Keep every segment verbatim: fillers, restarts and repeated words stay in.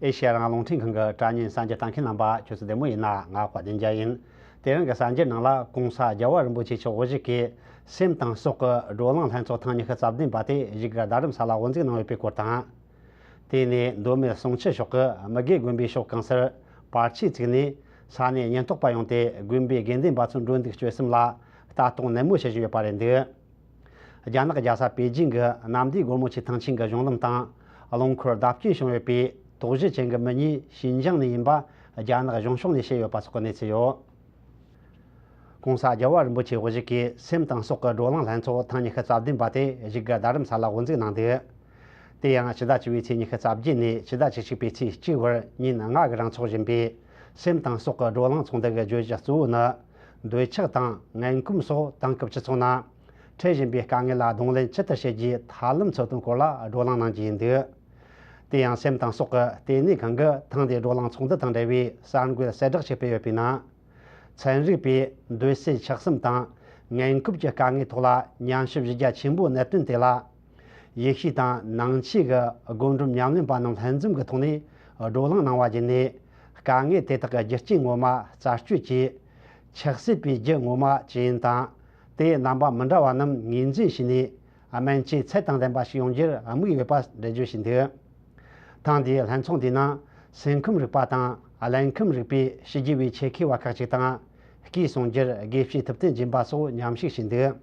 ཨེ་ཤེ་ཡ་རང་དབང་རླུང་འཕྲིན་ཁང་གི་དྲ་བརྙན་གསར་འགྱུར་ལྟ་མཁན་རྣམ་པ་ཁྱོད་ཚོ་བདེ་མོ་ཡིན་ན། ང་དཔལ་ལྡན་རྒྱལ་ཡིན། དེ་རིང་གི་གསར་འགྱུར་ནང་ལ་༸གོང་ས་རྒྱལ་བ་རིན་པོ་ཆེ་མཆོག་དབུ་བཞུགས་ཀྱིས་སེམས་དང་སྲོག་གི་བགྲོ་གླེང་ལྷན་ཚོགས་ཐེངས་ཉི་ཤུ་རྩ་བདུན་པ་དེ་བཞུགས་སྒར་རྡ་རམ་ས་ལ་དབུ་འཛུགས་གནང་ཡོད་པའི་སྐོར་དང་། དེ་ནས་མདོ་སྨད་བསང་ཆུ་ཕྱོགས་ཀྱི་དམུ་དགེ་དགོན་པའི་ཕྱོགས་གང་སར་པར་ཆས་བཙུགས་ནས་ས་གནས་ཉེན་རྟོག་པ་ཡོང་སྟེ་དགོན་པའི་དགེ་འདུན་པ་ཚོའི་མགྲོན་འདུག་སྤྱོད་གསུམ་ལ་ལྟ་རྟོག་ནན་མོ་བྱེད་བཞིན་ཡོད་པ་རེད་འདུག་རྒྱ་ནག་རྒྱལ་ས་པེ་ཅིང་གི་གནམ་བདེ་སྒོ་མོ་ཆེ་ཐང་ཆེན་གྱི་གཞུང་ལམ་དང་། རླངས་འཁོར་བརྡབ་སྐྱོན་བྱུང་ཡོད་པའི་དོགས་གཞི་ཅན་གྱི་མི་གཉིས་ཞིན་ཅང་ནས་ཡིན་པ་རྒྱ་ནག་གཞུང་ཕྱོགས་ནས་བཤད་ཡོད་པ་སོགས་ཀྱི་གནས་ཚུལ་ཡོད། ༸གོང་ས་རྒྱལ་བ་རིན་པོ་ཆེ་དབུ་བཞུགས་ཀྱིས་སེམས་དང་སྲོག་གི་བགྲོ་གླེང་ལྷན་ཚོགས་ཐེངས་ཉི་ཤུ་རྩ་བདུན་པ་དེ་བཞུགས་སྒར་རྡ་རམ་ས་ལ་དབུ་འཛུགས་གནང་འདུག་དེ་ཡང་ཕྱི་ཟླ་བཅུ་པའི་ཚེས་ཉི་ཤུ་རྩ་བརྒྱད་ནས་ཕྱི་ཟླ་བཅུ་གཅིག་པའི་ཚེས་གཅིག་བར་ཉིན་ལྔ་གི་རིང་འཚོགས་བཞིན་པའི་སེམས་དང་སྲོག་གི་བགྲོ་གླེང་ཚོགས་འདུ་གི་བརྗོད་གཞི་གཙོ་བོ་ནི། འདོད་ཆགས་དང་ངན་གོམས་སོགས་དེང་སྐབས་སྤྱི་ཚོགས་ནང་འཕྲད་བཞིན་པའི་དཀའ་ངལ་ལ་གདོང་ལེན་ཇི་ལྟར་བྱེད་རྒྱུའི་ཐབས་ལམ་འཚོལ་དོན་སྐོར་ལ་བགྲོ་གླེང་གནང་རྒྱུ་ཡིན་འདུག་དེ་ཡང་སེམས་དང་སྲོག་གི་ལྟེ་གནས་ཁང་གིས་ཐེངས་འདིའི་བགྲོ་གླེང་ཚོགས་འདུ་དང་འབྲེལ་བའི་གསར་འགོད་གསལ་བསྒྲགས་ཤིག་སྤེལ་ཡོད་པའི་ནང་། ཚན་རིག་པས་འདོད་སྲེད་ཆགས་སེམས་དང་ངན་གོམས་ཀྱི་དཀའ་ངལ་ཐོག་ལ་ཉམས་ཞིབ་གཞི་རྒྱ་ཆེན་པོའི་གནད་དོན་དེ་ལ། ཡེ་ཤུ་དང་ནང་ཆོས་ཀྱི་སྒོམ་སྒྲུབ་ཉམས་ལེན་པ་རྣམས་ལྷན་འཛོམས་ཀྱི་ཐོག་ནས་བགྲོ་གླེང་གནང་བ་བརྒྱུད་ནས། དཀའ་ངལ་དེ་དག་གི་རྒྱུ་རྐྱེན་ངོ་མ་རྩད་གཅོད་ཀྱིས། ཆགས་སྲེད་པའི་རྒྱུ་ངོ་མ་ཇི་ཡིན་དང་། དེའི་རྣམ་པ་མི་འདྲ་བ་རྣམས་ངོས་འཛིན་བྱས་ནས། སྨན་བཅོས་ཚད་དང་ལྡན་པ་ཞིག་ཡོང་རྒྱུར་དམིགས་ཡོད་པ་འགྲེལ་བརྗོད་བྱས་འདུག་ཐེངས་འདིའི་ལྷན་ཚོགས་འདིའི་ནང་སེམས་ཁམས་རིག་པ་དང་། རླུང་ཁམས་རིག་པའི་ཕྱི་རྒྱལ་བའི་ཆེད་མཁས་པ་ཁག་ཅིག་དང་། སྐུའི་གསུང་སྒྱུར་དགེ་བཤེས་ཐུབ་བསྟན་སྦྱིན་པ་སོགས་མཉམ་ཞུགས་བྱས་འདུག་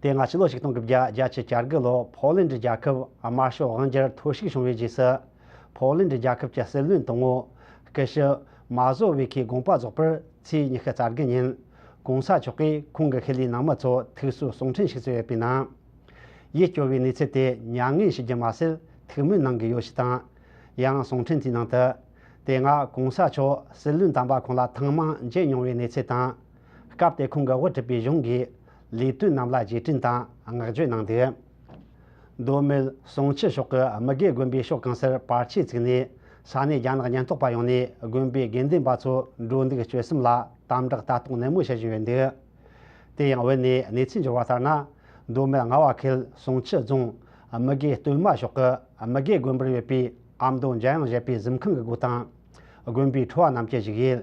དེ་སྔ་ཕྱི་ལོ་ཆིག་སྟོང་དགུ་བརྒྱ་བརྒྱད་ཅུ་གྱ་དགུ་ལོ་ཕོ་ལན་ཌི་རྒྱལ་ཁབ་དམར་ཤོག་དབང་སྒྱུར་འཐོར་ཞིག་བྱུང་བའི་རྗེས་སུ། ཕོ་ལན་ཌི་རྒྱལ་ཁབ་ཀྱི་སྲིད་བློན་དང་པོ་སྐུ་ཞབས་མ་ཟོ་ཝི་ཁིའི་དགོངས་པ་རྫོགས་པར་ཚེས་ཉི་ཤུ་རྩ་དགུ་ཉིན་༸གོང་ས་མཆོག་གིས་ཁོང་གི་ཤུལ་ལུས་ནང་མི་ཚོ་ཐུགས་གསོའི་གསུང་འཕྲིན་ཞིག་བསྩལ་ཡོད་པའི་ནང་། ཡིད་སྐྱོ་བའི་གནས་ཚུལ་དེ་མྱ་ངན་ཞུ་རྒྱུ་མ་ཟད། ཐུགས་སྨོན་གནང་གི་ཡོད་ཞེས་དང་། ཡང་གསུང་འཕྲིན་དེའི་ནང་དུ། དེ་སྔ་༸གོང་ས་མཆོག་སྲིད་བློན་དམ་པ་ཁོང་ལ་ཐེངས་མང་མཇལ་མྱོང་བའི་གནས་ཚུལ་དང་། སྐབས་དེར་ཁོང་གིས་དབུ་ཁྲིད་པའི་གཞུང་གི་ལས་དོན་རྣམས་ལ་རྗེས་དྲན་དང་བསྔགས་བརྗོད་གནང་འདུག་མདོ་སྨད་བསང་ཆུ་ཕྱོགས་ཀྱི་དམུ་དགེ་དགོན་པའི་ཕྱོགས་གང་སར་པར་ཆས་བཙུགས་ནས། ས་གནས་རྒྱ་ནག་ཉེན་རྟོག་པ་ཡོང་ནས་དགོན་པའི་དགེ་འདུན་པ་ཚོ་འགྲོ་འདུག་སྤྱོད་གསུམ་ལ་དམ་དྲག་ལྟ་རྟོག་ནན་མོ་བྱེད་བཞིན་ཡོད་འདུག་དེ་ཡང་བོད་ནས་གནས་ཚུལ་འབྱོར་བ་ལྟར་ན། མདོ་སྨད་རྔ་བ་ཁུལ་བསང་ཆུ་རྫོང་དམུ་དགེ་སྟོད་མ་ཕྱོགས་ཀྱི་དམུ་དགེ་དགོན་པར་ཡོད་པའི་ཨ་མདོ་འཇམ་དབྱངས་བཞད་པའི་གཟིམ་ཁང་གི་སྒོ་དང་། དགོན་པའི་ཁྲོ་བ་རྣམས་ཀྱི་བཞུགས་ཡུལ།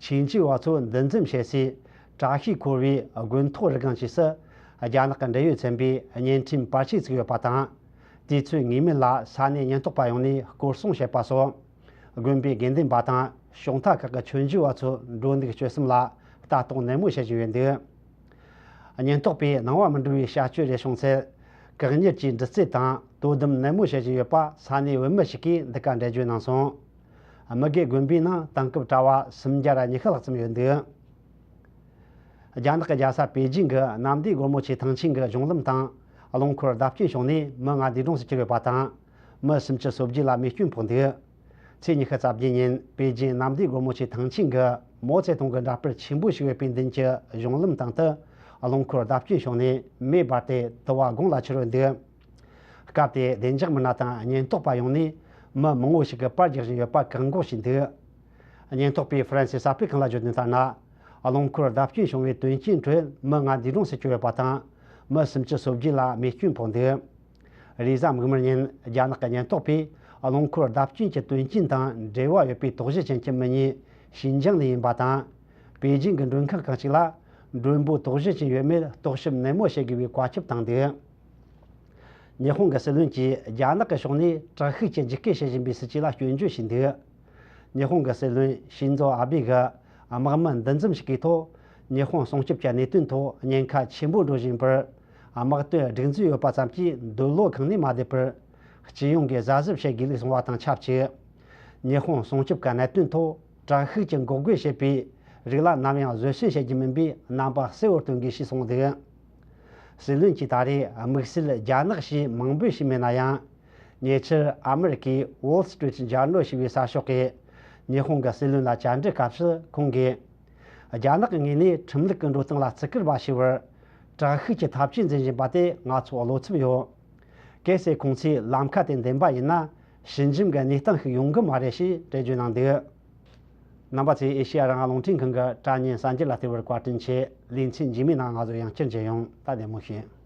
ཆོས་མཆོད་པ་ཚོ་འདུ་འཛོམས་བྱེད་སའི་བཀྲ་ཤིས་འཁོར་བའི་དགོན་ཐོག་རི་སྒང་ཕྱོགས་སུ། རྒྱ་ནག་གི་འབྲེལ་ཡོད་ཚན་པས་བརྙན་འཕྲིན་པར་ཆས་བཙུགས་ཡོད་པ་དང་། དུས་ཚོད་ངེས་མེད་ལ་ས་གནས་ཉེན་རྟོག་པ་ཡོང་ནས་སྐོར་སྲུང་བྱེད་པ་སོགས། དགོན་པའི་དགེ་འདུན་པ་དང་ཕྱོགས་མཐའ་ཁག་གི་ཆོས་མཆོད་པ་ཚོ་འགྲོ་འདུག་སྤྱོད་གསུམ་ལ་ལྟ་རྟོག་ནན་མོ་བྱེད་བཞིན་ཡོད་འདུག་ཉེན་རྟོག་པས་སྣང་བ་མི་འགྲོ་བའི་བྱ་སྤྱོད་རེ་བྱུང་ཚེ། བཀག་ཉར་གྱིས་འདྲི་རྩད་དང་དོ་དམ་ནན་མོ་བྱེད་བཞིན་ཡོད་པ་ས་གནས་བོད་མི་ཞིག་གིས་འདི་ག་འགྲེལ་བརྗོད་གནང་སོང་། དམུ་དགེ་དགོན་པའི་ནང་དེང་སྐབས་གྲྭ་བ་སུམ་བརྒྱ་ར་ཉི་ཤུ་ལྷག་ཙམ་ཡོད་འདུག་རྒྱ་ནག་གི་རྒྱལ་ས་པེ་ཅིང་གི་གནམ་བདེ་སྒོ་མོ་ཆེ་ཐང་ཆེན་གྱི་གཞུང་ལམ་དང་། རླངས་འཁོར་བརྡབ་སྐྱོན་བྱུང་ནས་མི་ལྔ་འདས་གྲོངས་སུ་གྱུར་ཡོད་པ་དང་། མི་སུམ་ཅུ་སོ་བརྒྱད་ལ་རྨས་སྐྱོན་ཕོག་འདུག་ཚེས་ཉི་ཤུ་རྩ་བརྒྱད་ཉིན་པེ་ཅིང་གནམ་བདེ་སྒོ་མོ་ཆེ་ཐང་ཆེན་གྱི་མའོ་ཙེ་ཏུང་གི་འདྲ་དཔར་ཆེན་པོ་ཞིག་ཡོད་པའི་མདུན་གྱི་གཞུང་ལམ་སྟེང་དུ་རླངས་འཁོར་བརྡབ་སྐྱོན་བྱུང་ནས་མེ་འབར་ཏེ་དུ་བ་དགུང་ལ་འཕྱུར་ཡོད་འདུག་སྐབས་དེར་བདེ་འཇགས་མི་སྣ་དང་ཉེན་རྟོག་པ་ཡོང་ནས་མི་མང་བོ་ཞིག་གིས་པར་རྒྱག་བཞིན་ཡོད་པ་བཀག་འགོག་བྱས་འདུག་ཉེན་རྟོག་པས་ཧྥ་རན་སིའི་གསར་སྤེལ་ཁང་ལ་བརྗོད་དོན་ལྟར་ན། རླངས་འཁོར་བརྡབ་སྐྱོན་བྱུང་བའི་དོན་རྐྱེན་ཁྲོད་མི་ལྔ་འདས་གྲོངས་སུ་གྱུར་ཡོད་པ་དང་། མི་སུམ་ཅུ་སོ་བརྒྱད་ལ་རྨས་སྐྱོན་ཕོག་འདུག་རེས་གཟའ་མིག་དམར་ཉིན་རྒྱ་ནག་གི་ཉེན་རྟོག་པས་རླངས་འཁོར་བརྡབ་སྐྱོན་གྱི་དོན་རྐྱེན་དང་འབྲེལ་བ་ཡོད་པའི་དོགས་གཞི་ཅན་གྱི་མི་གཉིས་ཞིན་ཅང་ནས་ཡིན་པ་དང་། པེ་ཅིང་གི་མགྲོན་ཁང་ཁག་ཅིག་ལ་མགྲོན་པོ་དོགས་གཞི་ཅན་ཡོད་མེད་རྟོག་ཞིབ་ནན་མོ་བྱེད་དགོས་པའི་བཀའ་ཁྱབ་བཏང་འདུག་ཉི་ཧོང་གི་སྲིད་བློན་གྱིས་རྒྱ་ནག་གི་ཕྱོགས་ནས་དྲག་ཤུགས་ཀྱིས་འཇིགས་སྐུལ་བྱེད་བཞིན་པའི་སྲིད་ཇུས་ལ་སྐྱོན་བརྗོད་བྱས་འདུག་ཉི་ཧོང་གི་སྲིད་བློན་ཤིན་ཛོ་ཨ་བྷེ་གིས་དམག་མི་འདུ་འཛོམས་ཤིག་གི་ཐོག་ཉི་ཧོང་སྲུང་སྐྱོབ་ཀྱི་གནད་དོན་ཐོག་ཉེན་ཁ་ཆེན་པོ་འགྲོ་བཞིན་པར། དམག་དོན་སྒྲིག་འཛུགས་ཡོད་པ་ཙམ་གྱིས་འདོད་བློ་ཁེངས་ནས་མ་བསྡད་པར། སྤྱི་ཡོངས་ཀྱི་གཟབ་གཟབ་བྱེད་དགོས་ལུགས་གསུངས་པ་དང་ཆབས་ཅིག་ཉི་ཧོང་སྲུང་སྐྱོབ་ཀྱི་གནད་དོན་ཐོག་དྲག་ཤུགས་ཀྱིས་འགོག་རྒོལ་བྱེད་པའི་རིགས་ལ་ནམ་ཡང་བཟོད་བསྲན་བྱེད་རྒྱུ་མིན་པའི་རྣམ་པ་གསལ་བོར་སྟོན་དགོས་ཞེས་གསུངས་འདུག་སྲིད་བློན་གྱིས་ད་རེས་དམིགས་བསལ་རྒྱ་ནག་ཞེས་མིང་འབོད་བྱས་མེད་ན་ཡང་། ཉེ་ཆར་ཨ་མི་རི་ཀའི་Wall Street Journal ཞེས་པའི་གསར་ཤོག་གིས་ཉི་ཧོང་གི་སྲིད་བློན་ལ་བཅར་འདྲི་སྐབས་སུ་ཁོང་གིས། རྒྱ་ནག་གི་ངོས་ནས་ཁྲིམས་ལུགས་ཀྱི་འགྲོ་སྟངས་ལ་བརྩི་བཀུར་མ་བྱས་པར། དྲག་ཤུགས་ཀྱི་ཐབས་ཇུས་འཛིན་བཞིན་པ་དེ་ང་ཚོར་བློ་འཚབ་ཡོད། གལ་སྲིད་ཁོང་ཚོས་ལམ་ཁ་དེ་འདེམས་པ་ཡིན་ན། ཞི་འཇམ་གྱི་གནས་སྟངས་ཤིག་ཡོང་གི་མ་རེད་ཞེས་འགྲེལ་བརྗོད་གནང་འདུག་རྣམ་པ་ཚོས་ཨེ་ཤེ་ཡ་རང་དབང་རླུང་འཕྲིན་ཁང་གི་དྲ་བརྙན་གསར་འགྱུར་ལ་བལྟས་པར་བཀའ་དྲིན་ཆེ། ལེ་ཚན་རྗེས་མའི་ནང་ང་ཚོ་ཡང་བསྐྱར་མཇལ་ཡོང་། ད་བདེ་མོ་བྱོས།